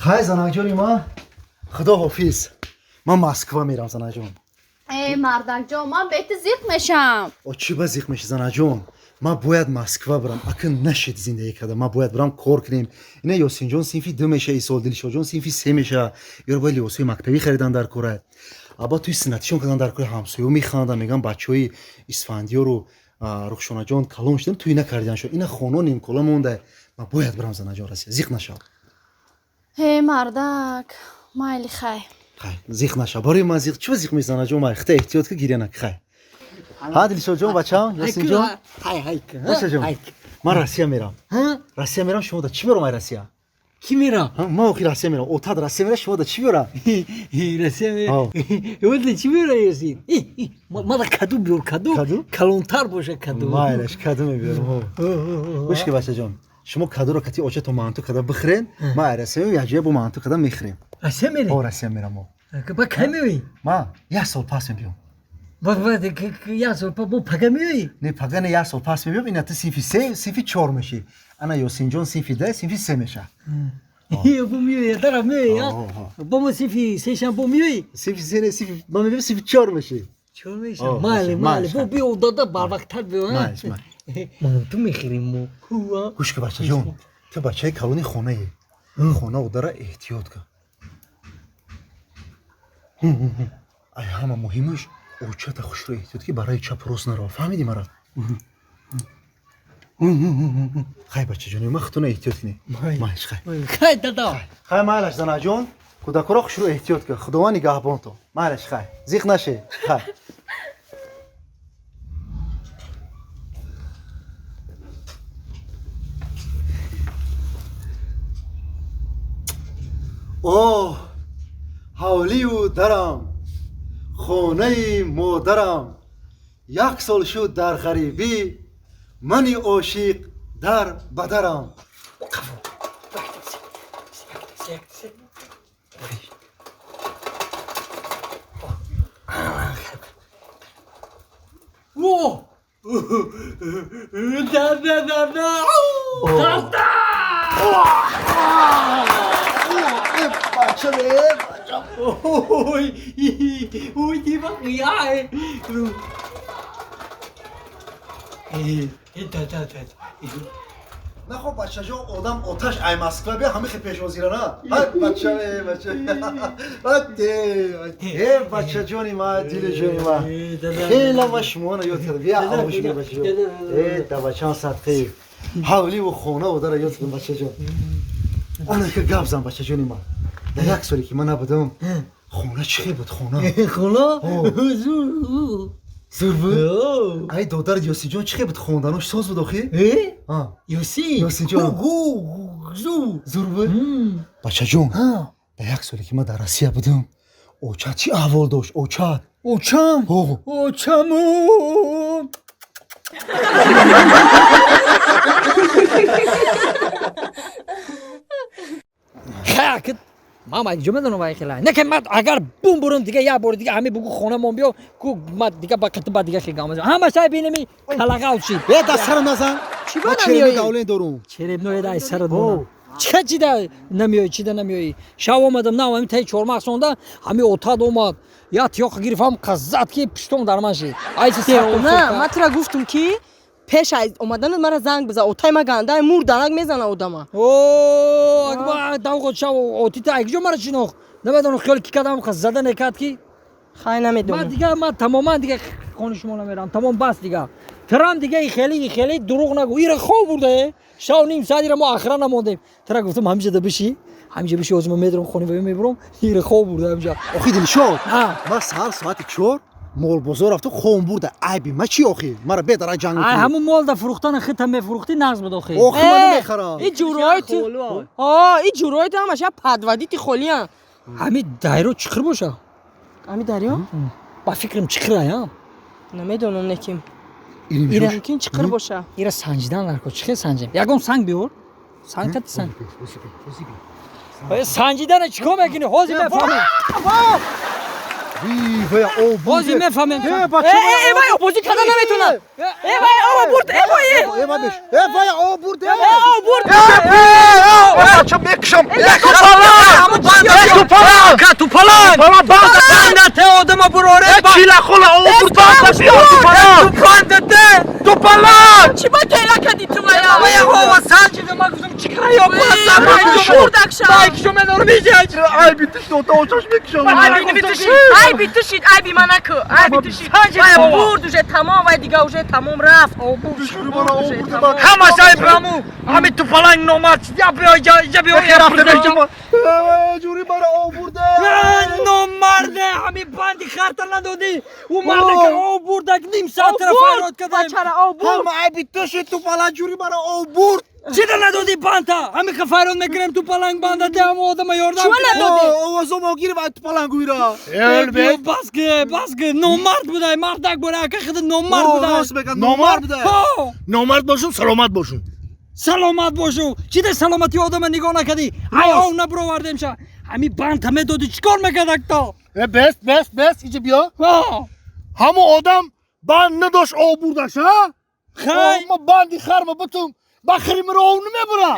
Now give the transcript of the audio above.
Хай, занакҷони ман, худо ҳофиз, ман Москва мерам, занаҷон. Э, мардакҷон, ман бети зиқ мешам. О, чӣ ба зиқ меши, занаҷон? Ман бояд Москва бирам, ака нашед зиндагӣ карда, ман бояд бирам кор кунем. Ина Ёсинҷон синфи ду меша исол, Дилшодҷон синфи се меша. Ёро бояд либосҳои мактабӣ харидан дар кора, аба туи синнатишон кардан дар кора. Ҳамсоё механданд, мегӯянд бачаҳои Исфандиёру Рухшонаҷон калон шудан, туй накардан шуд, ина хона нимкола монда. Ман бояд бирам, занаҷон, Россия, зиқ нашав. Э, мардак, майли, хай. Хай, зиқ нашав барои ман. Зиқ чӣ ба зиқ меши, занаҷон? Май хита эҳтиёт ки, гиря нак, хай. Ҳа, Дилшодҷон, бачаам, Ёсинҷон. Бачаҷон, ман Россия мерам, Россия мерам. Шумо да чӣ мерам ай Россия? Ки мера? Ман охи Россия мерам, отад Россия мера, шумо да чӣ биёрам? Россия мера? Чӣ мера, Ёсин? Мада каду биёр, каду. Калонтар боша каду. Майлаш, каду мебиёрам. Гӯш ки, бачаҷон, шумо кадуро кати очато манту када бихӯрен, ман ай Россия меоям, якҷоя бо манту када мехӯрем. Россия мерӣ? О, Россия мерам. Ба кай меоӣ? Ман як сол пас мебиём. Як сол пас бо пага меоӣ? Не, пага не, як сол пас мебиём. Ина ту синфи се, синфи чор мешӣ, ана Ёсинҷон синфи д, синфи се меша. Бо меоӣ, дара меоӣ, бо мо синфи сешам бо меоӣ? Синфи се не, синфи ман мебиём, синфи чор мешӣ. Чор меша, майли, майли, бо биё, дада, барвақттар биё. Манту мехӯрем мо. Гӯш ки, бачаҷон, ту бачаи калони хонаӣ, хона одара эҳтиёт кун. Ай ҳама муҳимаш очата хушро эҳтиёт ки, барои чап рост нарав, фаҳмидӣ мара? Хай, бачаҷони ман, худтона эҳтиёт кунӣ. Майш, хай. Хай, дада. Хай, майлаш, занаҷон, кӯдакоро хушро эҳтиёт кун, худованд нигаҳбонто. Майлаш, хай, зиқ наше, хай. Оҳ, ҳавлию дарам, хонаи модарам, як сол шуд дар ғарибӣ, мани ошиқ дар ба дарам. Ой, ой, дима, я. Да, да, да. Нахо, бачаҷон, одам оташ ай Москва бия, ҳамихе пешвозира на. Ай, бача, бача, э, бачаҷони ма, дилиҷони ма, хела ма шуморо ёд кардам. Бия, оғӯш бия, бачаҷон. Э, да бачаам, садқаи ҳавливу хона одара ёд кардам, бачаҷон. Анака гап зан, бачаҷони ма, дар як соле ки ман набудам, хона чӣ хел буд, хона? Хона? Зур буд. Ай, додар Ёсинҷон чӣ хел буд, хонданош соз буд охи? Ёсин? Ёсинҷон зур буд. Бачаҷон, дар як соле ки ман дар Россия будам, очат чӣ аҳвол дошт, очат? Очам? Очам. Хай, ман иҷо медонам, вай хела не ки ман агар бум бурум дига, як бори дига ҳами бугу хонамон биё ку, ма дига ба қити ба дига хегам ҳама шай бинеми калағал шид. Э, даст сарам назан. Чӣ ба Ман черебно намеоӣ? давлен дорум. Черебное дай сарат монам. Чиқа чида намеоӣ, чида намеоӣ? Шав омадам, на ҳами таи чормағз сонда ҳами отад омад, я тиёқ гирифт, қаззад ки пиштон дар ман шид. Айси. На, ман тура гуфтум, ки пеш аз омаданат мара занг биза. Отай ма гандаи мурданак мезана одама. О, акба давғот шав отита айкҷо мара шинох, намедонам хиёл ки кардам, зада некард ки. Хай, Ман намедонам. Дига ман тамоман дига хони шумо намерам, тамом, бас дига. Трам дига и хеле, и хеле дурӯғ нагӯ, ира хоб бурда шав, ним соат ира мо ахира намондем. Тра гуфтам, ҳамиҷа да биши, ҳамиҷа биши, ҳозир ман медорам хони ва мебурам, ира хоб бурда ҳамиҷа. Охи, Дилшод, ман саҳар соати 4 молбозор рафту, хом бурда. Айби ма чӣ охи, мара бедара ҷанг? Ай, ҳамун мол да фурӯхтана хита мефурӯхтӣ, нағз буд охи. Охи, ман намехарам. И ҷурои ту, и ҷурои ту ҳамаша падвадити холиян. Ҳами дайро чиқир боша? Ами дарё? Ба фикрам, чиқира я. Намедонам, неким. Ира- Мумкин чиқир боша. Ира санҷидан нарко, чӣ хел санҷем? Ягон санг биёр, санг кати, санг. Э, санҷидана чӣ кор мекунӣ? Ҳозир мефаҳмӣ. Вай об. Ҳозир мефаҳмем. Э, Э, бача. э, э, вай обозӣ карда наметонад. Э, вай об бурд, э, вай. Э, вай беш. Э, вай об бурд. Э, об бурд. Бача мекушам. Тупалан! Тупалан! Банда те одама буроре! Чила хола об бурд банда биё тупалан. Банда те! Тупалан. Чӣ ба тела кардӣ ту вая? Вая ова санҷида ман гуфтам чӣ кара ё Ай, бурдак шав. Байкшо медорам иҷа! Ай битиш нота очаш мекушам. Айби ту шид, айби ту шид, айби ман наку, айби ту шид. Санҷид Вай бобо. бурд уже тамом, вай дига уже тамом рафт. Ҳамаш айб раму! Ҳами тупаланг номард! Я биё иҷа, иҷа биё! Ҷури мара об бурда. Номарде! Ҳами банди харта надодӣ! Ӯ мардака об бурдак ним саатра файрод кардем! Бачара об бурд. Ҳама айби ту шид, тупалан, ҷури мара об бурд. Чида надодӣ банта? Ҳами ха файрод мекунем, тупаланг банда те ҳама одама ёрдам Чума кунем. надодӣ? Овозо гирифт ай тупалангуира. Биё, бас ки, бас ки, номард будай, мардак бура, ака хида номард будай. Рост мегӯяд, номард будай. Ҳо! Номард бошум, саломат бошум. Саломат бошу. Чида саломати одама нигоҳ накардӣ? Ай ов набуровардем ша. Ҳами банта медодӣ, чӣ кор мекардак то? Э, бес, бес, бес, иҷа биё. Ҳо! Ҳамо одам банд надошт, об бурдаш, ҳа? Хай! Ма банди харма бутум, ба хири миро об намебура.